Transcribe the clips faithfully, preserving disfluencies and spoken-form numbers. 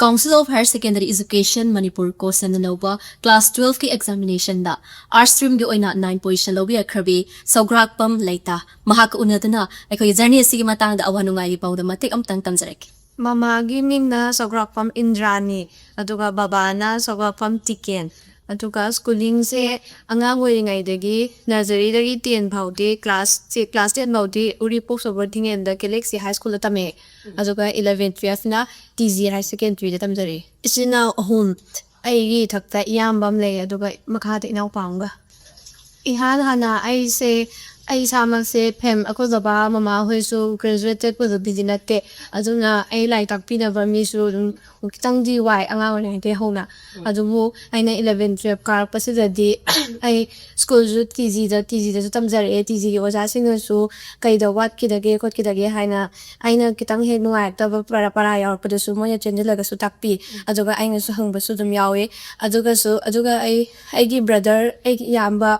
Council of Higher Secondary Education Manipur, ꯀꯣꯁꯟꯅ ꯂꯧꯕ class twelve ꯀꯤ examination ꯗ arts stream ꯒꯤ ꯑꯣꯏꯅ nine position ꯂꯧꯕꯤꯔꯛꯈ꯭ꯔꯕꯤ ꯁꯧꯒ꯭ꯔꯥꯛꯄꯝ ꯂꯩꯇꯥ, ꯃꯍꯥꯛꯀ ꯎꯅꯗꯨꯅ ꯑꯩꯈꯣꯏꯒꯤ journey ꯑꯁꯤꯒꯤ ꯃꯇꯥꯡꯗ ꯑꯋꯥ ꯅꯨꯡꯉꯥꯏꯒꯤ ꯄꯥꯎꯗꯝ ꯃꯇꯦꯛ ꯑꯃꯇꯪ ꯇꯝꯖꯔꯛꯀꯦ꯫ ꯃꯃꯥꯒꯤ ꯃꯤꯡꯅ ꯁꯧꯒ꯭ꯔꯥꯛꯄꯝ ꯏꯟꯗ꯭ꯔꯥꯅꯤ, ꯑꯗꯨꯒ ꯕꯕꯥꯅ ꯁꯧꯒ꯭ꯔꯥꯛꯄꯝ ꯇꯤꯀꯦꯟ꯫ ꯑꯗꯨꯒ ꯁ꯭ꯀꯨꯂꯤꯡꯁꯦ ꯑꯉꯥꯡ ꯑꯣꯏꯔꯤꯉꯩꯗꯒꯤ, ꯅꯔꯖꯔꯤꯗꯒꯤ ten ꯐꯥꯎꯗꯤ, class class ten ꯐꯥꯎꯗꯤ ꯎꯔꯤꯄꯣꯛ ꯁꯣꯕꯔ ꯊꯤꯡꯉꯦꯟꯗ ꯒꯦꯂꯦꯛꯁꯤ ꯍꯥꯏ ꯁ꯭ꯀꯨꯜꯗ ꯇꯝꯃꯦ꯫ ꯑꯗꯨꯒ eleven twelve ꯅ ꯇꯤ ꯖꯤ ꯍꯥꯌꯔ ꯁꯦꯀꯦꯟꯗꯔꯤꯗ ꯇꯝꯖꯔꯛꯏ꯫ ꯏꯆꯤꯟ ꯏꯅꯥꯎ ꯑꯍꯨꯝ, ꯑꯩꯒꯤ ꯏꯊꯛꯇ ꯏꯌꯥꯝꯕ ꯑꯃ ꯂꯩ, ꯑꯗꯨꯒ ꯃꯈꯥꯗ ꯏꯅꯥꯎꯄꯥ ꯑꯃꯒ꯫ ꯏꯍꯥꯟ ꯍꯥꯟꯅ ꯑꯩꯁꯦ, ꯑꯩ ꯏꯁꯥꯃꯛꯁꯦ ꯐꯦꯝ-, ꯑꯩꯈꯣꯏ ꯕꯕꯥ ꯃꯃꯥ ꯍꯣꯏꯁꯨ ꯒ꯭ꯔꯦꯖꯨꯋꯦꯠ ꯆꯠꯄꯗꯨꯕꯨꯗꯤ ꯅꯠꯇꯦ, ꯑꯗꯨꯅ ꯑꯩ ꯂꯥꯏꯔꯤꯛ ꯇꯥꯛꯄꯤꯅꯕ ꯃꯤꯁꯨ ꯑꯗꯨꯝ ꯈꯤꯇꯪꯗꯤ ꯋꯥꯏ ꯑꯉꯥꯡ ꯑꯣꯏꯔꯤꯉꯩꯗꯒꯤ ꯍꯧꯅ꯫ ꯑꯗꯨꯕꯨ ꯑꯩꯅ eleven twelve ꯀꯥꯔꯛꯄꯁꯤꯗꯗꯤ ꯑꯩ ꯁ꯭ꯀꯨꯜꯁꯨ ꯇꯤ ꯖꯤꯗ, ꯇꯤ ꯖꯤꯗꯁꯨ ꯇꯝꯖꯔꯛꯑꯦ꯫ ꯇꯤ ꯖꯤꯒꯤ ꯑꯣꯖꯥꯁꯤꯡꯅꯁꯨ ꯀꯩꯗ ꯋꯥꯠꯈꯤꯗꯒꯦ ꯈꯣꯠꯈꯤꯗꯒꯦ ꯍꯥꯏꯅ ꯑꯩꯅ ꯈꯤꯇꯪ ꯍꯦꯛ ꯅꯨꯡꯉꯥꯏꯔꯛꯇꯕ ꯄꯔꯥ, ꯄꯔꯥ ꯌꯥꯎꯔꯛꯄꯗꯁꯨ ꯃꯣꯏꯅ ꯆꯦꯟꯁꯤꯜꯂꯒꯁꯨ ꯇꯥꯛꯄꯤ꯫ ꯑꯗꯨꯒ ꯑꯩꯅꯁꯨ ꯍꯪꯕꯁꯨ ꯑꯗꯨꯝ ꯌꯥꯎꯏ꯫ ꯑꯗꯨꯒꯁꯨ, ꯑꯗꯨꯒ ꯑꯩ, ꯑꯩꯒꯤ ꯕ꯭ꯔꯗꯔ, ꯑꯩꯒꯤ ꯏꯌꯥꯝꯕ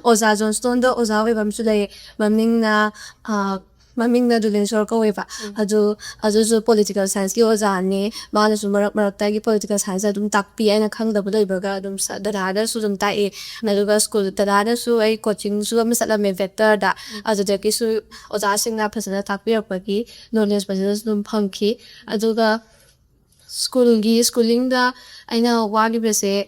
ꯑꯣꯖꯥ ꯖꯣꯟꯁꯇꯣꯟꯗ ꯑꯣꯖꯥ ꯑꯣꯏꯕ ꯑꯃꯁꯨ ꯂꯩ꯫ ꯃꯃꯤꯡꯅ, ꯑ, ꯃꯃꯤꯡꯅ ꯗꯨꯂꯦꯟꯁꯣꯔ ꯀꯧꯋꯦꯕ꯫ ꯑꯗꯨ, ꯑꯗꯨꯁꯨ ꯄꯣꯂꯤꯇꯤꯀꯦꯜ ꯁꯥꯏꯟꯁꯀꯤ ꯑꯣꯖꯥꯅꯤ꯫ ꯃꯥꯅꯁꯨ ꯃꯔꯛ ꯃꯔꯛꯇ ꯑꯩꯒꯤ ꯄꯣꯂꯤꯇꯤꯀꯦꯜ ꯁꯥꯏꯟꯁ ꯑꯗꯨꯝ ꯇꯥꯛꯄꯤ꯫ ꯑꯩꯅ ꯈꯪꯗꯕ ꯂꯩꯕꯒ ꯑꯗꯨꯝ ꯁ-, ꯗꯗꯥꯗꯁꯨ ꯑꯗꯨꯝ ꯇꯥꯛꯏ꯫ ꯑꯗꯨꯒ ꯁ꯭ꯀꯨꯜ, ꯗꯗꯥꯅꯁꯨ ꯑꯩ ꯀꯣꯆꯤꯡꯁꯨ ꯑꯃ ꯆꯠꯂꯝꯃꯦ ꯕꯦꯠꯇꯔꯗ꯫ ꯑꯗꯨꯗꯒꯤꯁꯨ ꯑꯣꯖꯥꯁꯤꯡꯅ ꯐꯖꯅ ꯇꯥꯛꯄꯤꯔꯛꯄꯒꯤ ꯅꯣꯂꯦꯖ ꯐꯖꯅꯁꯨ ꯑꯗꯨꯝ ꯐꯪꯈꯤ꯫ ꯑꯗꯨꯒ ꯁ꯭ꯀꯨꯜꯒꯤ, ꯁ꯭ꯀꯨꯂꯤꯡꯗ ꯑꯩꯅ ꯋꯥꯈꯤꯕꯁꯦ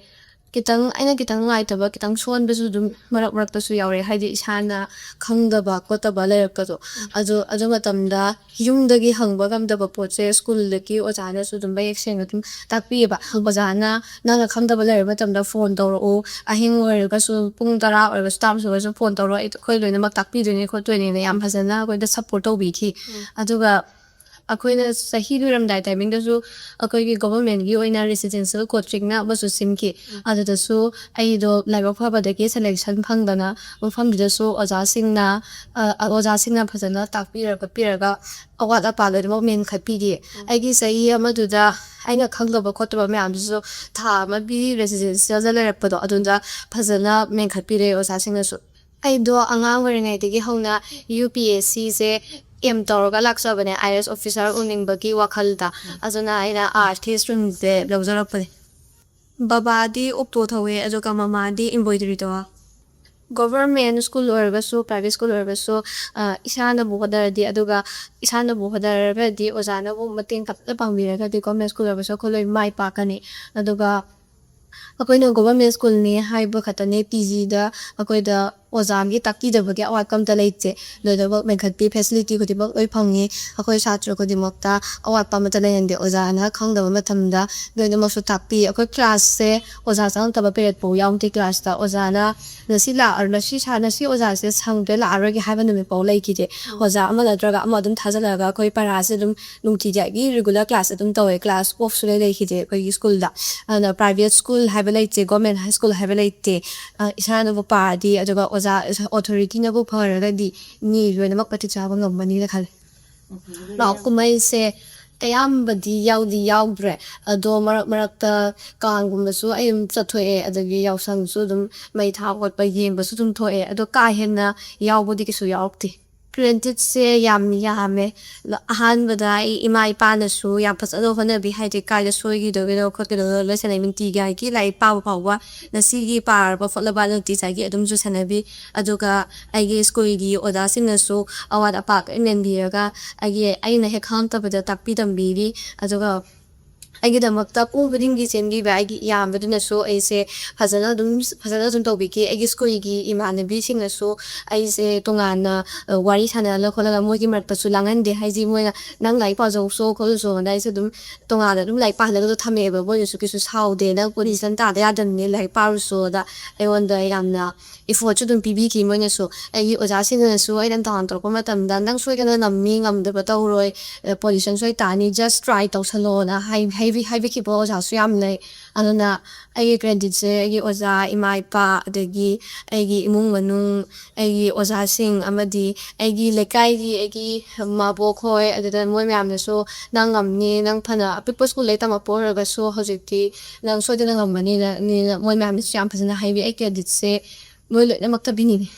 ꯈꯤꯇꯪ, ꯑꯩꯅ ꯈꯤꯇꯪ ꯅꯨꯡꯉꯥꯏꯇꯕ, ꯈꯤꯇꯪ ꯁꯣꯟꯕꯁꯨ ꯑꯗꯨꯝ ꯃꯔꯛ ꯃꯔꯛꯇꯁꯨ ꯌꯥꯎꯔꯛꯑꯦ꯫ ꯍꯥꯏꯗꯤ ꯏꯁꯥꯅ ꯈꯪꯗꯕ ꯈꯣꯠꯇꯕ ꯂꯩꯔꯛꯄꯗꯣ꯫ ꯑꯗꯨ, ꯑꯗꯨ ꯃꯇꯝꯗ ꯌꯨꯝꯗꯒꯤ ꯍꯪꯕ ꯉꯝꯗꯕ ꯄꯣꯠꯁꯦ ꯁ꯭ꯀꯨꯜꯗꯒꯤ ꯑꯣꯖꯥꯅꯁꯨ ꯑꯗꯨꯝ ꯃꯌꯦꯛ ꯁꯦꯡꯅ ꯑꯗꯨꯝ ꯇꯥꯛꯄꯤꯌꯦꯕ꯫ ꯑꯣꯖꯥꯅ "ꯅꯪꯅ ꯈꯪꯗꯕ ꯂꯩꯔꯕ ꯃꯇꯝꯗ ꯐꯣꯟ ꯇꯧꯔꯛꯎ, ꯑꯍꯤꯡ ꯑꯣꯏꯔꯒꯁꯨ, ꯄꯨꯡ ꯇꯔꯥ ꯑꯣꯏꯔꯒꯁꯨ, ꯇꯔꯥꯃꯥꯊꯣꯏ ꯑꯣꯏꯔꯒꯁꯨ ꯐꯣꯟ ꯇꯧꯔꯛꯑꯣ, ꯑꯩꯈꯣꯏ ꯂꯣꯏꯅꯃꯛ ꯇꯥꯛꯄꯤꯗꯣꯏꯅꯦ ꯈꯣꯠꯇꯣꯏꯅꯦꯅ" ꯌꯥꯝ ꯐꯖꯅ ꯑꯩꯈꯣꯏꯗ ꯁꯞꯄꯣꯔꯠ ꯇꯧꯕꯤꯈꯤ꯫ ꯑꯗꯨꯒ ꯑꯩꯈꯣꯏꯅ ꯆꯍꯤ ꯂꯣꯏꯔꯝꯗꯥꯏ ꯇꯥꯏꯃꯤꯡꯗꯁꯨ ꯑꯩꯈꯣꯏꯒꯤ ꯒꯣꯚꯔꯟꯃꯦꯟꯠꯀꯤ ꯑꯣꯏꯅ ꯔꯦꯁꯤꯗꯦꯟꯁꯤꯌꯦꯜ ꯀꯣꯆꯤꯡꯅ ꯑꯃꯁꯨ ꯁꯤꯟꯈꯤ꯫ ꯑꯗꯨꯗꯁꯨ ꯑꯩꯗꯣ ꯂꯥꯏꯕꯛ ꯐꯕꯗꯒꯤ ꯁꯦꯂꯦꯛꯁꯟ ꯐꯪꯗꯅ ꯃꯐꯝꯗꯨꯗꯁꯨ ꯑꯣꯖꯥꯁꯤꯡꯅ, ꯑ, ꯑ, ꯑꯣꯖꯥꯁꯤꯡꯅ ꯐꯖꯅ ꯇꯥꯛꯄꯤꯔ ꯈꯣꯠꯄꯤꯔꯒ ꯑꯋꯥꯠ ꯑꯄꯥ ꯂꯣꯏꯅꯃꯛ ꯃꯦꯟꯈꯠꯄꯤꯈꯤ꯫ ꯑꯩꯒꯤ ꯆꯍꯤ ꯑꯃꯗꯨꯗ ꯑꯩꯅ ꯈꯪꯗꯕ ꯈꯣꯠꯇꯕ ꯃꯌꯥꯝꯗꯨꯁꯨ ꯊꯥ ꯑꯃꯒꯤ ꯔꯦꯁꯤꯗꯦꯟꯁꯤꯌꯦꯜꯗ ꯂꯩꯔꯛꯄꯗꯣ, ꯑꯗꯨꯗ ꯐꯖꯅ ꯃꯦꯟꯈꯠꯄꯤꯔꯦ ꯑꯣꯖꯥꯁꯤꯡꯅꯁꯨ꯫ ꯑꯩꯗꯣ ꯑꯉꯥꯡ ꯑꯣꯏꯔꯤꯉꯩꯗꯒꯤ ꯍꯧꯅ ꯌꯨ ꯄꯤ ꯑꯦꯁ ꯁꯤꯁꯦ ꯑꯦꯝ ꯇꯧꯔꯒ ꯂꯥꯛꯆꯕꯅꯦ, ꯑꯥꯏ ꯑꯦꯁ ꯑꯣꯐꯤꯁꯥꯔ ꯑꯣꯏꯅꯤꯡꯕꯒꯤ ꯋꯥꯈꯜꯗ꯫ ꯑꯗꯨꯅ ꯑꯩꯅ ꯑꯥꯔꯠꯁꯀꯤ ꯁ꯭ꯇ꯭ꯔꯤꯝꯁꯦ ꯂꯧꯖꯔꯛꯄꯅꯦ꯫ ꯕꯕꯥꯗꯤ ꯑꯣꯛꯇꯣ ꯊꯧꯋꯦ, ꯑꯗꯨꯒ ꯃꯃꯥꯗꯤ ꯏꯝꯕ꯭ꯔꯣꯏꯗꯔꯤ ꯇꯧꯋꯦ꯫ ꯒꯣꯚꯔꯃꯦꯟ ꯁ꯭ꯀꯨꯜ ꯑꯣꯏꯔꯒꯁꯨ, ꯄ꯭ꯔꯥꯏꯚꯦꯠ ꯁ꯭ꯀꯨꯜ ꯑꯣꯏꯔꯒꯁꯨ, ꯑ, ꯏꯁꯥꯅꯕꯨ ꯍꯣꯠꯅꯔꯗꯤ, ꯑꯗꯨꯒ ꯏꯁꯥꯅꯕꯨ ꯍꯣꯠꯅꯔꯒꯗꯤ, ꯑꯣꯖꯥꯅꯕꯨ ꯃꯇꯦꯡ ꯐꯖꯅ ꯄꯥꯡꯕꯤꯔꯒꯗꯤ, ꯒꯣꯚꯔꯃꯦꯟ ꯁ꯭ꯀꯨꯜ ꯑꯣꯏꯔꯒꯁꯨ ꯑꯩꯈꯣꯏ ꯂꯣꯏ ꯃꯥꯏ ꯄꯥꯛꯀꯅꯤ꯫ ꯑꯗꯨꯒ ꯑꯩꯈꯣꯏꯅ ꯒꯣꯚꯔꯃꯦꯟ ꯁ꯭ꯀꯨꯜꯅꯤ ꯍꯥꯏꯕ ꯈꯛꯇꯅꯦ, ꯄꯤ ꯖꯤꯗ ꯑꯩꯈꯣꯏꯗ ꯑꯣꯖꯥꯒꯤ ꯇꯥꯛꯄꯤꯗꯕꯒꯤ ꯑꯋꯥꯠꯄ ꯑꯝꯇ ꯂꯩꯇꯦ꯫ ꯂꯣꯏꯅꯃꯛ ꯃꯦꯟꯈꯠꯄꯤ, ꯐꯦꯁꯤꯂꯤꯇꯤ ꯈꯨꯗꯤꯡꯃꯛ ꯂꯣꯏ ꯐꯪꯉꯤ꯫ ꯑꯩꯈꯣꯏ ꯁꯥꯇ꯭ꯔ ꯈꯨꯗꯤꯡꯃꯛꯇ ꯑꯋꯥꯠꯄ ꯑꯃꯠꯇ ꯂꯩꯍꯟꯗꯦ꯫ ꯑꯣꯖꯥꯅ ꯈꯪꯗꯕ ꯃꯇꯝꯗ ꯂꯣꯏꯅꯃꯛꯁꯨ ꯇꯥꯛꯄꯤ꯫ ꯑꯩꯈꯣꯏ ꯀ꯭ꯂꯥꯁꯁꯦ ꯑꯣꯖꯥ ꯆꯪꯉꯛꯇꯕ ꯄꯦꯔꯦꯠ ꯐꯥꯎ ꯌꯥꯎꯗꯦ ꯀ꯭ꯂꯥꯁꯇ꯫ ꯑꯣꯖꯥꯅ ꯉꯁꯤ ꯂꯥꯛꯑꯔꯣꯏ, ꯉꯁꯤ ꯁꯥ-, ꯉꯁꯤ ꯑꯣꯖꯥꯁꯦ ꯁꯪꯗ꯭ꯔꯦ, ꯂꯥꯛꯑꯔꯣꯏꯒꯦ ꯍꯥꯏꯕ ꯅꯨꯃꯤꯠ ꯐꯥꯎ ꯂꯩꯈꯤꯗꯦ꯫ ꯑꯣꯖꯥ ꯑꯃ ꯅꯠꯇ꯭ꯔꯒ ꯑꯃ ꯑꯗꯨꯝ ꯊꯥꯖꯜꯂꯒ ꯑꯩꯈꯣꯏ ꯄꯔꯥꯁꯦ ꯑꯗꯨꯝ ꯅꯨꯡꯇꯤꯖꯥꯒꯤ ꯔꯤꯒꯨꯂꯔ ꯀ꯭ꯂꯥꯁ ꯑꯗꯨꯝ ꯇꯧꯋꯦ, ꯀ꯭ꯂꯥꯁ ꯑꯣꯐ ꯁꯨꯡꯂꯩ ꯂꯩꯈꯤꯗꯦ ꯑꯩꯈꯣꯏꯒꯤ ꯁ꯭ꯀꯨꯜꯗ꯫ ꯑꯗꯨꯅ ꯄ꯭ꯔꯥꯏꯚꯦꯠ ꯁ꯭ꯀꯨꯜ ꯍꯥꯏꯕ ꯂꯩꯇꯦ, ꯒꯣꯔꯃꯦꯟ ꯍꯥꯏ ꯁ꯭ꯀꯨꯜ ꯍꯥꯏꯕ ꯂꯩꯇꯦ꯫ ꯑ, ꯏꯁꯥꯅꯕꯨ ꯄꯥꯔꯗꯤ, ꯑꯗꯨꯒ ꯑꯣꯖꯥ ꯑꯣꯊꯣꯔꯤꯇꯤꯅꯕꯨ ꯐꯔꯒꯗꯤ ꯃꯤ ꯂꯣꯏꯅꯃꯛ ꯃꯇꯤꯛ ꯆꯥꯕ ꯉꯝꯒꯅꯤꯅ ꯈꯜꯂꯤ꯫ ꯍꯔꯥꯎ ꯀꯨꯝꯍꯩꯁꯦ ꯑꯌꯥꯝꯕꯗꯤ ꯌꯥꯎꯗꯤ ꯌꯥꯎꯗ꯭ꯔꯦ, ꯑꯗꯣ ꯃꯔꯛ ꯃꯔꯛꯇ ꯀꯥꯡꯒꯨꯝꯕꯁꯨ ꯑꯩ ꯑꯗꯨꯝ ꯆꯠꯊꯣꯛꯑꯦ, ꯑꯗꯒꯤ ꯌꯥꯎꯁꯪꯁꯨ ꯑꯗꯨꯝ ꯃꯩ ꯊꯥꯕ ꯈꯣꯠꯄ ꯌꯦꯡꯕꯁꯨ ꯑꯗꯨꯝ ꯊꯣꯛꯑꯦ, ꯑꯗꯣ ꯀꯥ ꯍꯦꯟꯅ ꯌꯥꯎꯕꯗꯤ ꯀꯩꯁꯨ ꯌꯥꯎꯔꯛꯇꯦ꯫ ꯀ꯭ꯔꯦꯗꯤꯠꯁꯦ ꯌꯥꯝ ꯌꯥꯝꯃꯦ꯫ ꯑꯍꯥꯟꯕꯗ ꯑꯩ ꯏꯃꯥ ꯏꯄꯥꯅꯁꯨ ꯌꯥꯝ ꯐꯖꯅ ꯍꯣꯠꯅꯕꯤ, ꯍꯥꯏꯗꯤ ꯀꯥꯏꯗ ꯁꯣꯏꯈꯤꯗꯣꯏꯅꯣ ꯈꯣꯠꯈꯤꯗꯣꯏꯅꯣ ꯂꯣꯏ ꯁꯦꯟꯅꯩ, ꯅꯨꯡꯇꯤꯒꯤ ꯍꯥꯏꯗꯤ ꯂꯥꯏꯔꯤꯛ ꯄꯥꯕ ꯐꯥꯎꯕ, ꯉꯁꯤꯒꯤ ꯄꯥꯔꯕ ꯈꯣꯠꯂꯕ ꯅꯨꯡꯇꯤꯖꯥꯒꯤ ꯑꯗꯨꯝꯁꯨ ꯁꯦꯟꯅꯕꯤ꯫ ꯑꯗꯨꯒ ꯑꯩꯒꯤ ꯁ꯭ꯀꯨꯜꯒꯤ ꯑꯣꯖꯥꯁꯤꯡꯅꯁꯨ ꯑꯋꯥꯠ ꯑꯄꯥ ꯂꯣꯏ ꯃꯦꯟꯕꯤꯔꯒ ꯑꯩꯒꯤ, ꯑꯩꯅ ꯍꯦꯛ ꯈꯪꯉꯛꯇꯕꯗ ꯇꯥꯛꯄꯤ ꯇꯝꯕꯤꯔꯤ꯫ ꯑꯗꯨꯒ ꯑꯩꯒꯤꯗꯃꯛꯇ ꯄꯨꯡ ꯈꯨꯗꯤꯡꯒꯤ ꯆꯦꯟꯕꯤꯕ ꯑꯩꯒꯤ ꯏꯌꯥꯝꯕꯗꯨꯅꯁꯨ ꯑꯩꯁꯦ ꯐꯖꯅ ꯑꯗꯨꯝ, ꯐꯖꯅ ꯑꯗꯨꯝ ꯇꯧꯕꯤꯈꯤ꯫ ꯑꯩꯒꯤ ꯁ꯭ꯀꯨꯜꯒꯤ ꯏꯃꯥꯟꯅꯕꯤꯁꯤꯡꯅꯁꯨ ꯑꯩꯁꯦ ꯇꯣꯉꯥꯟꯅ, ꯑ, ꯋꯥꯔꯤ ꯁꯥꯟꯅꯍꯜꯂ ꯈꯣꯠꯂꯒ ꯃꯣꯏꯒꯤ ꯃꯔꯛꯇꯁꯨ ꯂꯥꯡꯍꯟꯗꯦ꯫ ꯍꯥꯏꯗꯤ ꯃꯣꯏꯅ "ꯅꯪ ꯂꯥꯏꯔꯤꯛ ꯄꯥꯖꯧꯁꯣ ꯈꯣꯠꯂꯨꯁꯣꯅ" ꯑꯩꯁꯦ ꯑꯗꯨꯝ ꯇꯣꯉꯥꯟꯅ ꯑꯗꯨꯝ ꯂꯥꯏꯔꯤꯛ ꯄꯥꯍꯜꯂꯒ ꯑꯗꯨꯝ ꯊꯝꯃꯛꯑꯦꯕ꯫ ꯃꯣꯏꯅꯁꯨ ꯀꯩꯁꯨ ꯁꯥꯎꯗꯦ, "ꯅꯪ ꯄꯣꯖꯤꯁꯟ ꯇꯥꯗ ꯌꯥꯗꯕꯅꯤ, ꯂꯥꯏꯔꯤꯛ ꯄꯥꯔꯨꯁꯣꯗ" ꯑꯩꯉꯣꯟꯗ ꯌꯥꯝꯅ ꯏꯐꯣꯔꯠꯁꯨ ꯑꯗꯨꯝ ꯄꯤꯕꯤꯈꯤ꯫ ꯃꯣꯏꯅꯁꯨ ꯑꯩꯒꯤ ꯑꯣꯖꯥꯁꯤꯡꯅꯁꯨ ꯑꯩꯅ ꯗꯥꯎꯟ ꯇꯧꯔꯛꯄ ꯃꯇꯝꯗ "ꯅꯪ ꯁꯣꯏꯗꯅ ꯉꯝꯃꯤ, ꯉꯝꯗꯕ ꯇꯧꯔꯣꯏ, ꯄꯣꯖꯤꯁꯟ ꯁꯣꯏ ꯇꯥꯅꯤ, ꯖꯁ ꯇ꯭ꯔꯥꯏ ꯇꯧꯁꯜꯂꯣꯅ" ꯍꯥꯏ-, ꯍꯥꯏꯕꯤ-, ꯍꯥꯏꯕꯤꯈꯤꯕ ꯑꯣꯖꯥꯁꯨ ꯌꯥꯝ ꯂꯩ꯫ ꯑꯗꯨꯅ ꯑꯩꯒꯤ ꯀ꯭ꯔꯦꯗꯤꯠꯁꯦ ꯑꯩꯒꯤ ꯑꯣꯖꯥ, ꯏꯃꯥ ꯏꯄꯥ, ꯑꯗꯒꯤ ꯑꯩꯒꯤ ꯏꯃꯨꯡ ꯃꯅꯨꯡ, ꯑꯩꯒꯤ ꯑꯣꯖꯥꯁꯤꯡ, ꯑꯃꯗꯤ ꯑꯩꯒꯤ ꯂꯩꯀꯥꯏꯒꯤ ꯑꯩꯒꯤ ꯃꯕꯣꯛ ꯍꯣꯏ, ꯑꯗꯨꯗ ꯃꯣꯏ ꯃꯌꯥꯝꯅꯁꯨ "ꯅꯪ ꯉꯝꯅꯤ, ꯅꯪ ꯐꯅ ꯑꯄꯤꯛꯄ ꯁ꯭ꯀꯨꯜꯗꯩ ꯇꯝꯃꯛꯄ ꯑꯣꯏꯔꯒꯁꯨ ꯍꯧꯖꯤꯛꯇꯤ ꯅꯪ ꯁꯣꯏꯗꯅ ꯉꯝꯃꯅꯤꯅ", ꯅꯤꯅ ꯃꯣꯏ ꯃꯌꯥꯝꯅꯁꯨ ꯌꯥꯝ ꯐꯖꯅ ꯍꯥꯏꯕꯤ꯫ ꯑꯩ ꯀ꯭ꯔꯦꯗꯤꯠꯁꯦ ꯃꯣꯏ ꯂꯣꯏꯅꯃꯛꯇ ꯄꯤꯅꯤꯡꯉꯤ꯫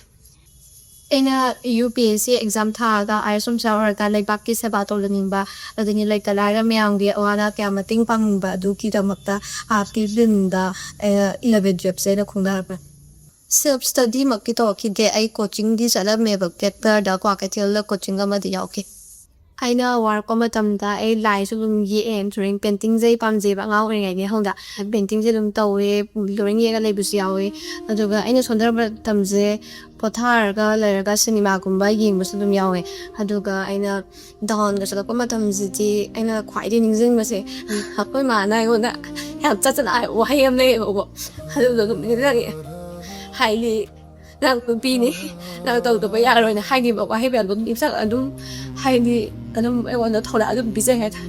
ꯑꯩꯅ U P S C exam ꯊꯥꯔꯒ ꯑꯥꯏ ꯑꯦꯁ ꯑꯣꯐꯤꯁꯥꯔ ꯑꯣꯏꯔꯒ ꯂꯩꯕꯥꯛꯀꯤ ꯁꯦꯕꯥ ꯇꯧꯖꯅꯤꯡꯕ, ꯑꯗꯒꯤ ꯂꯩꯇ ꯂꯥꯏꯔ ꯃꯌꯥꯝꯒꯤ ꯑꯋꯥ ꯑꯅꯥ ꯀꯌꯥ ꯃꯇꯦꯡ ꯄꯥꯡꯅꯤꯡꯕ, ꯑꯗꯨꯒꯤꯗꯃꯛꯇ ꯑꯥꯔꯠꯀꯤ ꯂꯤꯟꯗ ꯏꯂꯚꯦꯟ ꯇꯨꯌꯦꯜꯞꯁꯦ ꯑꯩꯅ ꯈꯣꯡꯗꯥꯔꯛꯄꯅꯦ꯫ ꯁꯦꯜꯐ ꯁ꯭ꯇꯗꯤꯃꯛꯇꯤ ꯇꯧꯔꯛꯈꯤꯗꯦ꯫ ꯑꯩ ꯀꯣꯆꯤꯡꯗꯤ ꯆꯠꯂꯝꯃꯦꯕ, ꯀꯦꯠꯇꯔꯗ ꯀ꯭ꯋꯥꯀꯩꯊꯦꯜꯗ ꯀꯣꯆꯤꯡ ꯑꯃꯗꯤ ꯌꯥꯎꯈꯤ꯫ ꯑꯩꯅ ꯋꯥꯔꯛꯄ ꯃꯇꯝꯗ ꯑꯩ ꯂꯥꯏꯁꯨ ꯑꯗꯨꯝ ꯌꯦꯛꯑꯦ, ꯗ꯭ꯔꯣꯌꯤꯡ, ꯄꯦꯟꯇꯤꯡꯁꯦ ꯑꯩ ꯄꯥꯝꯖꯩꯕ ꯑꯉꯥꯡ ꯑꯣꯏꯔꯤꯉꯩꯗꯒꯤ ꯍꯧꯅ꯫ ꯄꯦꯟꯇꯤꯡꯁꯦ ꯑꯗꯨꯝ ꯇꯧꯋꯦ, ꯗ꯭ꯔꯣꯌꯤꯡ ꯌꯦꯛꯑꯒ ꯂꯩꯕꯁꯨ ꯌꯥꯎꯋꯦ꯫ ꯑꯗꯨꯒ ꯑꯩꯅ ꯁꯣꯟꯊꯔꯛꯄ ꯃꯇꯝꯁꯦ ꯄꯣꯊꯥꯔꯒ ꯂꯩꯔꯒ ꯁꯤꯅꯦꯃꯥꯒꯨꯝꯕ ꯌꯦꯡꯕꯁꯨ ꯑꯗꯨꯝ ꯌꯥꯎꯋꯦ꯫ ꯑꯗꯨꯒ ꯑꯩꯅ ꯗꯥꯎꯟꯒ ꯆꯠꯂꯛꯄ ꯃꯇꯝꯁꯤꯗꯤ ꯑꯩꯅ ꯈ꯭ꯋꯥꯏꯗꯒꯤ ꯅꯤꯡꯁꯤꯡꯕꯁꯦ, ꯑꯩꯈꯣꯏ ꯃꯥꯅ ꯑꯩꯉꯣꯟꯗ ꯌꯥꯝ ꯆꯠ ꯆꯠ ꯍꯥꯏꯕ ꯋꯥꯍꯩ ꯑꯃ ꯂꯩꯌꯦꯕꯀꯣ, ꯑꯗꯨꯗꯣ ꯑꯗꯨꯝ ꯅꯤꯡꯁꯤꯡꯉꯦ꯫ ꯍꯥꯏꯗꯤ, "ꯅꯪ ꯅꯨꯄꯤꯅꯤ, ꯅꯪ ꯇꯧꯗꯕ ꯌꯥꯔꯣꯏꯅ" ꯍꯥꯏꯈꯤꯕ ꯋꯥꯍꯩ ꯃꯌꯥꯝꯗꯣ ꯑꯗꯨꯝ ꯅꯤꯡꯁꯤꯡ-, ꯑꯗꯨꯝ, ꯍꯥꯏꯗꯤ, ꯑꯗꯨꯝ ꯑꯩꯉꯣꯟꯗ ꯊꯧꯅꯥ ꯑꯗꯨꯝ ꯄꯤꯖꯩ ꯍꯥꯏꯇꯥꯔꯦ꯫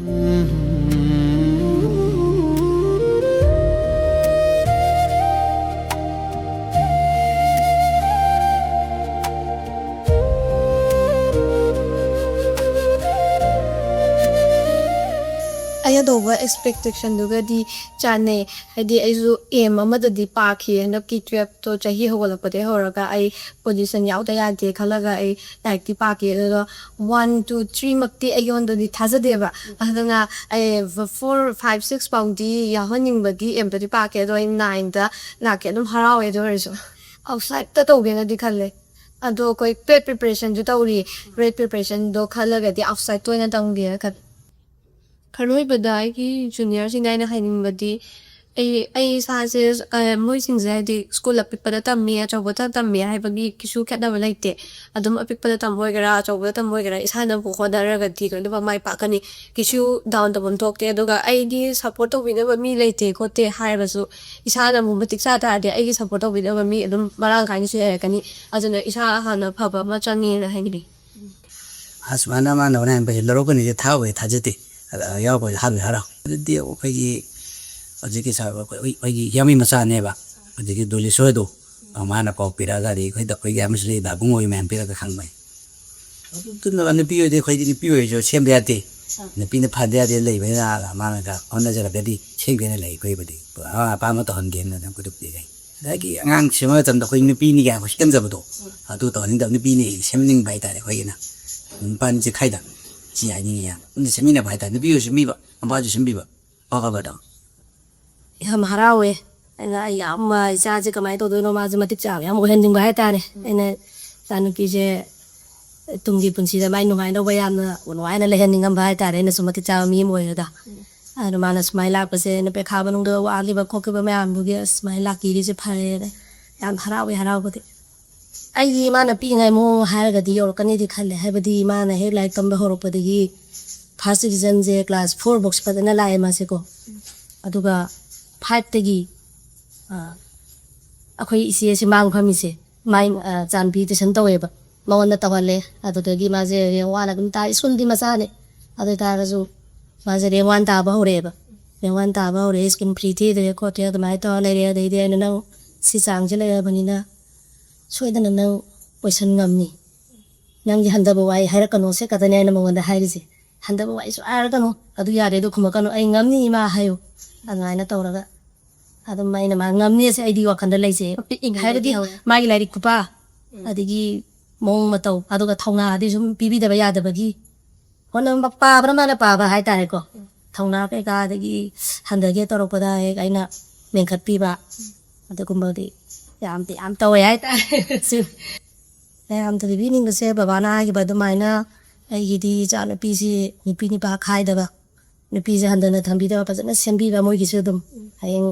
ꯑꯩꯅ ꯇꯧꯕ ꯑꯦꯛꯁꯄꯦꯛꯇꯦꯁꯟꯗꯨꯒꯗꯤ ꯆꯥꯟꯅꯩ꯫ ꯍꯥꯏꯗꯤ, ꯑꯩꯁꯨ ꯑꯦꯝ ꯑꯃꯗꯗꯤ ꯄꯥꯈꯤ꯫ ꯍꯟꯗꯛꯀꯤ ꯇꯨꯌꯦꯜꯞꯇꯣ ꯆꯍꯤ ꯍꯧꯒꯠꯂꯛꯄꯗꯒꯤ ꯍꯧꯔꯒ ꯑꯩ ꯄꯣꯖꯤꯁꯟ ꯌꯥꯎꯗ ꯌꯥꯗꯦ ꯈꯜꯂꯒ ꯑꯩ ꯂꯥꯏꯔꯤꯛꯇꯤ ꯄꯥꯈꯤ꯫ ꯑꯗꯨꯒ ꯋꯥꯟ, ꯇꯨ, ꯊ꯭ꯔꯤꯃꯛꯇꯤ ꯑꯩꯉꯣꯟꯗꯗꯤ ꯊꯥꯖꯗꯦꯕ꯫ ꯑꯗꯨꯅ ꯑꯩ ꯐꯣꯔ, ꯐꯥꯏꯚ, ꯁꯤꯛꯁ ꯐꯥꯎꯗꯤ ꯌꯥꯎꯍꯟꯅꯤꯡꯕꯒꯤ ꯑꯦꯝꯗꯗꯤ ꯄꯥꯛꯀꯦ꯫ ꯑꯗꯣ ꯑꯩ ꯅꯥꯏꯟꯗ ꯂꯥꯛꯀꯦ꯫ ꯑꯗꯨꯝ ꯍꯔꯥꯎꯋꯦ꯫ ꯑꯗꯨ ꯑꯣꯏꯔꯁꯨ ꯑꯥꯎꯠꯁꯥꯏꯠꯇ ꯇꯧꯒꯦꯅꯗꯤ ꯈꯜꯂꯦ꯫ ꯑꯗꯣ ꯑꯩꯈꯣꯏ ꯄꯦꯠ ꯄ꯭ꯔꯤꯄꯦꯔꯦꯁꯟꯁꯨ ꯇꯧꯔꯤ꯫ ꯄꯦꯠ ꯄ꯭ꯔꯤꯄꯦꯔꯦꯁꯟꯗꯣ ꯈꯜꯂꯒꯗꯤ ꯑꯥꯎꯠꯁꯥꯏꯠꯇ ꯑꯣꯏꯅ ꯇꯝꯒꯦꯅ ꯈꯜꯂꯦ꯫ ꯑꯔꯣꯏꯕꯗ ꯑꯩꯒꯤ ꯖꯨꯅꯤꯌꯔꯁꯤꯡꯗ ꯑꯩꯅ ꯍꯥꯏꯅꯤꯡꯕꯗꯤ, ꯑꯩ, ꯑꯩ ꯏꯁꯥꯁꯦ, ꯑ, ꯃꯣꯏꯁꯤꯡꯁꯦ ꯍꯥꯏꯗꯤ ꯁ꯭ꯀꯨꯜ ꯑꯄꯤꯛꯄꯗ ꯇꯝꯃꯤ, ꯑꯆꯧꯕꯗ ꯇꯝꯃꯤ ꯍꯥꯏꯕꯒꯤ ꯀꯩꯁꯨ ꯈꯦꯠꯅꯕ ꯂꯩꯇꯦ꯫ ꯑꯗꯨꯝ ꯑꯄꯤꯛꯄꯗ ꯇꯝꯕ ꯑꯣꯏꯒꯦꯔꯥ, ꯑꯆꯧꯕꯗ ꯇꯝꯕ ꯑꯣꯏꯒꯦꯔꯥ, ꯏꯁꯥꯅꯕꯨ ꯍꯣꯠꯅꯔꯒꯗꯤ ꯂꯣꯏꯅꯃꯛ ꯃꯥꯏ ꯄꯥꯛꯀꯅꯤ꯫ ꯀꯩꯁꯨ ꯗꯥꯎꯟ ꯇꯧꯐꯝ ꯊꯣꯛꯇꯦ꯫ ꯑꯗꯨꯒ ꯑꯩꯒꯤ ꯁꯞꯄꯣꯔꯠ ꯇꯧꯕꯤꯅꯕ ꯃꯤ ꯂꯩꯇꯦ ꯈꯣꯠꯇꯦ ꯍꯥꯏꯔꯒꯁꯨ, ꯏꯁꯥꯅꯕꯨ ꯃꯇꯤꯛ ꯆꯥ ꯇꯥꯔꯗꯤ ꯑꯩꯒꯤ ꯁꯞꯄꯣꯔꯠ ꯇꯧꯕꯤꯅꯕ ꯃꯤ ꯑꯗꯨꯝ ꯃꯔꯥꯡ ꯀꯥꯏꯅꯁꯨ ꯂꯩꯔꯛꯀꯅꯤ꯫ ꯑꯗꯨꯅ ꯏꯁꯥ ꯍꯥꯟꯅ ꯐꯕ ꯑꯃ ꯆꯪꯉꯦꯅ ꯍꯥꯏꯅꯤꯡꯉꯤ꯫ ꯑꯁꯨꯃꯥꯏꯅ ꯃꯥꯅ ꯍꯣꯔꯦꯟ ꯄꯩꯁꯥ ꯂꯧꯔꯛꯀꯅꯤꯁꯦ ꯊꯥꯖꯕꯨꯗꯤ ꯊꯥꯖꯗꯦ꯫ ꯑꯗ ꯌꯥꯎꯔꯛꯄꯁꯦ ꯍꯔꯥꯎꯕꯨꯗꯤ ꯍꯔꯥꯎ꯫ ꯑꯗꯨꯗꯤ ꯑꯩꯈꯣꯏꯒꯤ ꯍꯧꯖꯤꯛꯀꯤ ꯁꯥ-, ꯑꯩꯈꯣꯏ, ꯑꯩꯈꯣꯏꯒꯤ ꯍꯤꯌꯥꯃꯤ ꯃꯆꯥꯅꯦꯕ, ꯍꯧꯖꯤꯛꯀꯤ ꯗꯣꯂꯤꯁꯣꯔꯗꯣ, ꯃꯥꯅ ꯄꯥꯎ ꯄꯤꯔꯛꯑꯒꯗꯤ ꯑꯩꯈꯣꯏꯗ, ꯑꯩꯈꯣꯏꯒꯤ ꯑꯃꯁꯨ ꯂꯩ, ꯕꯥꯕꯨꯡ ꯑꯣꯏ ꯃꯌꯥꯝ ꯄꯤꯔꯒ ꯈꯪꯕꯅꯤ꯫ ꯑꯗꯨꯅ ꯅꯨꯄꯤ ꯑꯣꯏꯗꯤ ꯑꯩꯈꯣꯏꯗꯤ ꯅꯨꯄꯤ ꯑꯣꯏꯔꯁꯨ ꯁꯦꯝꯕ ꯌꯥꯗꯦ꯫ ꯅꯨꯄꯤꯅ ꯐꯗ ꯌꯥꯗꯦ ꯂꯩꯕꯅꯤꯅ ꯃꯥꯅꯒ ꯍꯣꯠꯅꯖꯔꯒꯗꯤ ꯁꯦꯝꯒꯦꯅ ꯂꯩ ꯑꯩꯈꯣꯏꯕꯨꯗꯤ꯫ ꯑꯄꯥꯝ ꯑꯄꯥꯝꯕ ꯇꯧꯍꯟꯒꯦꯅ ꯑꯗꯨꯝ ꯈꯨꯗꯣꯞ ꯄꯤꯔꯦ꯫ ꯉꯁꯥꯏꯒꯤ ꯑꯉꯥꯡ ꯁꯦꯝꯕ ꯃꯇꯝꯗ ꯑꯩꯈꯣꯏ ꯅꯨꯄꯤꯅꯤ ꯀꯥꯏꯅ ꯑꯩꯈꯣꯏ ꯁꯤꯀꯟꯖꯕꯗꯣ, ꯑꯗꯨ ꯇꯧꯍꯟꯅꯤꯡꯗꯕ, ꯅꯨꯄꯤꯅꯤ ꯁꯦꯝꯍꯟꯅꯤꯡꯕ ꯍꯥꯏꯇꯥꯔꯦ꯫ ꯑꯩꯈꯣꯏꯒꯤꯅ ꯅꯨꯄꯥꯅꯤ ꯆꯦꯈꯥꯏꯗ ꯁꯤ ꯍꯥꯏꯅꯤꯡꯉꯤ꯫ ꯌꯥꯝ ꯄꯨꯟꯅ ꯁꯦꯝꯃꯤꯟꯅꯕ ꯍꯥꯏꯇꯥꯔꯦ, ꯅꯨꯄꯤ ꯑꯣꯏꯔꯁꯨ ꯁꯦꯝꯕꯤꯕ, ꯅꯨꯄꯥꯁꯨ ꯁꯦꯝꯕꯤꯕ, ꯐꯕꯗꯣ꯫ ꯌꯥꯝ ꯍꯔꯥꯎꯋꯦ꯫ ꯑꯩꯅ ꯑꯩ ꯌꯥꯝ, ꯏꯆꯥꯁꯦ ꯀꯃꯥꯏꯅ ꯇꯧꯗꯣꯏꯅꯣ, ꯃꯥꯁꯦ ꯃꯇꯤꯛ ꯆꯥꯕ ꯌꯥꯝ ꯑꯣꯏꯍꯟꯅꯤꯡꯕ ꯍꯥꯏꯇꯥꯔꯦ꯫ ꯑꯩꯅ ꯏꯆꯥꯅꯨꯄꯤꯁꯦ ꯇꯨꯡꯒꯤ ꯄꯨꯟꯁꯤꯗ ꯃꯥꯏ ꯅꯨꯡꯉꯥꯏꯅꯕ ꯌꯥꯝꯅ ꯅꯨꯡꯉꯥꯏꯅ ꯂꯩꯍꯟꯅꯤꯡꯉꯝꯕ ꯍꯥꯏꯇꯥꯔꯦ, ꯑꯩꯅꯁꯨ ꯃꯇꯤꯛ ꯆꯥꯕ ꯃꯤ ꯑꯃ ꯑꯣꯏꯔꯒ꯫ ꯑꯗꯨ ꯃꯥꯅ ꯁꯨꯃꯥꯏꯅ ꯂꯥꯛꯄꯁꯦ, ꯑꯩꯅ ꯄꯩꯈꯥ ꯃꯅꯨꯡꯗ ꯋꯥꯈꯤꯕ ꯈꯣꯠꯈꯤꯕ ꯃꯌꯥꯝꯗꯨꯒꯤ ꯑꯁ ꯁꯨꯃꯥꯏꯅ ꯂꯥꯛꯄꯤꯔꯤꯁꯦ ꯐꯔꯦꯅ ꯌꯥꯝ ꯍꯔꯥꯎꯋꯦ, ꯍꯔꯥꯎꯕꯗꯤ꯫ ꯑꯩꯒꯤ ꯏꯃꯥꯅ ꯄꯤꯛꯏꯉꯩ ꯃꯑꯣꯡ ꯍꯥꯏꯔꯒꯗꯤ ꯌꯧꯔꯛꯀꯅꯤꯗꯤ ꯈꯜꯂꯦ, ꯍꯥꯏꯕꯗꯤ ꯏꯃꯥꯅ ꯍꯦꯛ ꯂꯥꯏꯔꯤꯛ ꯇꯝꯕ ꯍꯧꯔꯛꯄꯗꯒꯤ first divisionꯁꯦ class four ꯐꯥꯎꯁꯦ ꯐꯖꯅ ꯂꯥꯛꯑꯦ ꯃꯥꯁꯦꯀꯣ꯫ ꯑꯗꯨꯒ fiveꯇꯒꯤ, ꯑ, ꯑꯩꯈꯣꯏ ꯏꯆꯦꯁꯦ ꯃꯥꯡ ꯐꯝꯃꯤꯁꯦ, ꯃꯥꯏ, ꯑ, ꯆꯥꯟꯕꯤ tuition ꯇꯧꯋꯦꯕ, ꯃꯉꯣꯟꯗ ꯇꯧꯍꯜꯂꯦ꯫ ꯑꯗꯨꯗꯒꯤ ꯃꯥꯁꯦ rank one ꯑꯗꯨꯝ ꯇꯥꯏ꯫ ꯁ꯭ꯀꯨꯜꯗꯤ ꯃꯆꯥꯅꯦ, ꯑꯗꯨ ꯑꯣꯏ ꯇꯥꯔꯒꯁꯨ ꯃꯥꯁꯦ rank one ꯇꯥꯕ ꯍꯧꯔꯛꯑꯦꯕ꯫ Rank one ꯇꯥꯕ ꯍꯧꯔꯛꯑꯦ, ꯁ꯭ꯀꯨꯜ free ꯊꯤꯗ꯭ꯔꯦ ꯈꯣꯠꯇ꯭ꯔꯦ ꯑꯗꯨꯃꯥꯏꯅ ꯇꯧꯔ ꯂꯩꯔꯦ꯫ ꯑꯗꯩꯗꯤ ꯑꯩꯅ, "ꯅꯪ ꯁꯤ ꯆꯥꯡꯁꯦ ꯂꯩꯔꯕꯅꯤꯅ ꯁꯣꯏꯗꯅ ꯅꯪ ꯑꯣꯏꯁꯟ ꯉꯝꯅꯤ, ꯅꯪꯗꯤ ꯍꯟꯊꯕ ꯋꯥꯍꯩ ꯍꯥꯏꯔꯛꯀꯅꯣ" ꯁꯦ ꯈꯛꯇꯅꯦ ꯑꯩꯅ ꯃꯉꯣꯟꯗ ꯍꯥꯏꯔꯤꯁꯦ꯫ "ꯍꯟꯊꯕ ꯋꯥꯍꯩ ꯁꯨꯡꯍꯥꯏ ꯍꯥꯏꯔꯛꯀꯅꯨ, ꯑꯗꯨ ꯌꯥꯗꯦ, ꯑꯗꯨ ꯈꯨꯝꯃꯛꯀꯅꯨ, ꯑꯩ ꯉꯝꯅꯤ ꯏꯃꯥ ꯍꯥꯏꯌꯨ"꯫ ꯑꯗꯨꯃꯥꯏꯅ ꯇꯧꯔꯒ ꯑꯗꯨꯝ ꯑꯩꯅ ꯃꯥ ꯉꯝꯅꯤ ꯑꯁꯦ ꯑꯩꯗꯤ ꯋꯥꯈꯜꯗ ꯂꯩꯖꯩ꯫ ꯄꯤꯛꯏꯉꯩꯗꯒꯤ ꯍꯥꯏꯕꯗꯤ ꯍꯧꯅ꯫ ꯃꯥꯒꯤ ꯂꯥꯏꯔꯤꯛ ꯈꯨꯄꯥ, ꯎꯝ꯫ ꯑꯗꯒꯤ ꯃꯑꯣꯡ ꯃꯇꯧ, ꯑꯗꯨꯒ ꯊꯧꯅꯥꯗꯤ ꯁꯨꯝ ꯄꯤꯕꯤꯗꯕ ꯌꯥꯗꯕꯒꯤ ꯍꯣꯠꯅꯕ, ꯄꯥꯕꯅ ꯃꯥꯅ ꯄꯥꯕ ꯍꯥꯏꯇꯥꯔꯦꯀꯣ꯫ ꯎꯝ꯫ ꯊꯧꯅꯥ ꯀꯩꯀꯥ, ꯑꯗꯒꯤ ꯍꯟꯊꯒꯦ ꯇꯧꯔꯛꯄꯗ ꯍꯦꯛ ꯑꯩꯅ ꯃꯦꯟꯈꯠꯄꯤꯕ, ꯑꯗꯨꯒꯨꯝꯕꯗꯤ ꯌꯥꯝꯗꯤ ꯌꯥꯝ ꯇꯧꯋꯦ ꯍꯥꯏꯇꯥꯔꯦ꯫ ꯁꯤ ꯃꯌꯥꯝꯗ ꯄꯤꯕꯤꯅꯤꯡꯕꯁꯦ, ꯕꯕꯥꯅ ꯍꯥꯏꯈꯤꯕ ꯑꯗꯨꯃꯥꯏꯅ ꯑꯩꯒꯤꯗꯤ ꯏꯆꯥꯅꯨꯄꯤꯁꯤ ꯅꯨꯄꯤ ꯅꯨꯄꯥ ꯈꯥꯏꯗꯕ, ꯅꯨꯄꯤꯁꯦ ꯍꯟꯊꯅ ꯊꯝꯕꯤꯗꯕ, ꯐꯖꯅ ꯁꯦꯝꯕꯤꯕ꯫ ꯃꯣꯏꯒꯤꯁꯨ ꯑꯗꯨꯝ ꯍꯌꯦꯡ,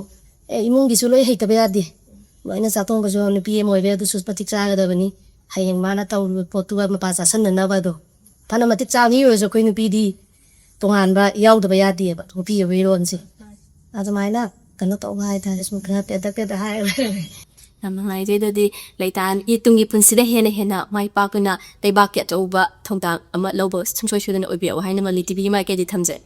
ꯑꯦ, ꯏꯃꯨꯡꯒꯤꯁꯨ ꯂꯣꯏ ꯍꯩꯇꯕ ꯌꯥꯗꯦ꯫ ꯂꯣꯏꯅ ꯆꯥꯊꯣꯡꯕꯁꯨ ꯅꯨꯄꯤ ꯑꯃ ꯑꯣꯏꯔꯦ, ꯑꯗꯨꯁꯨ ꯃꯇꯤꯛ ꯆꯥꯒꯗꯕꯅꯤ꯫ ꯍꯌꯦꯡ ꯃꯥꯅ ꯇꯧꯔꯤꯕ ꯄꯣꯠꯇꯨꯒ ꯃꯄꯥ ꯆꯥꯁꯟꯅꯅꯕ ꯑꯗꯣ꯫ ꯐꯅ ꯃꯇꯤꯛ ꯆꯥꯕ ꯃꯤ ꯑꯣꯏꯔꯁꯨ ꯑꯩꯈꯣꯏ ꯅꯨꯄꯤꯗꯤ ꯇꯣꯉꯥꯟꯕ ꯌꯥꯎꯗꯕ ꯌꯥꯗꯦꯕ, ꯅꯨꯄꯤ ꯑꯣꯏꯕꯒꯤ ꯔꯣꯜꯁꯦ꯫ ꯑꯗꯨꯃꯥꯏꯅ ꯀꯩꯅꯣ ꯇꯧꯕ ꯍꯥꯏꯇꯥꯔꯦ, ꯁꯨꯝ ꯈꯔ ꯇꯦꯟꯇꯛ ꯇꯦꯟꯇꯛ ꯍꯥꯏꯔꯒ ꯂꯣꯏꯔꯦ꯫ ꯌꯥꯝ ꯅꯨꯡꯉꯥꯏꯖꯩ꯫ ꯑꯗꯨꯗꯤ ꯂꯩꯇꯥꯟꯒꯤ ꯇꯨꯡꯒꯤ ꯄꯨꯟꯁꯤꯗ ꯍꯦꯟꯅ ꯍꯦꯟꯅ ꯃꯥꯏ ꯄꯥꯛꯇꯨꯅ ꯂꯩꯕꯥꯛꯀꯤ ꯑꯆꯧꯕ ꯊꯧꯗꯥꯡ ꯑꯃ ꯂꯧꯕ ꯁꯨꯡꯁꯣꯏ ꯁꯣꯏꯗꯅ ꯑꯣꯏꯕꯤꯔꯛꯑꯣ ꯍꯥꯏꯅ ꯃꯜꯂꯤ ꯇꯤꯚꯤꯒꯤ ꯃꯥꯏꯀꯩꯗꯒꯤ ꯊꯝꯖꯩ꯫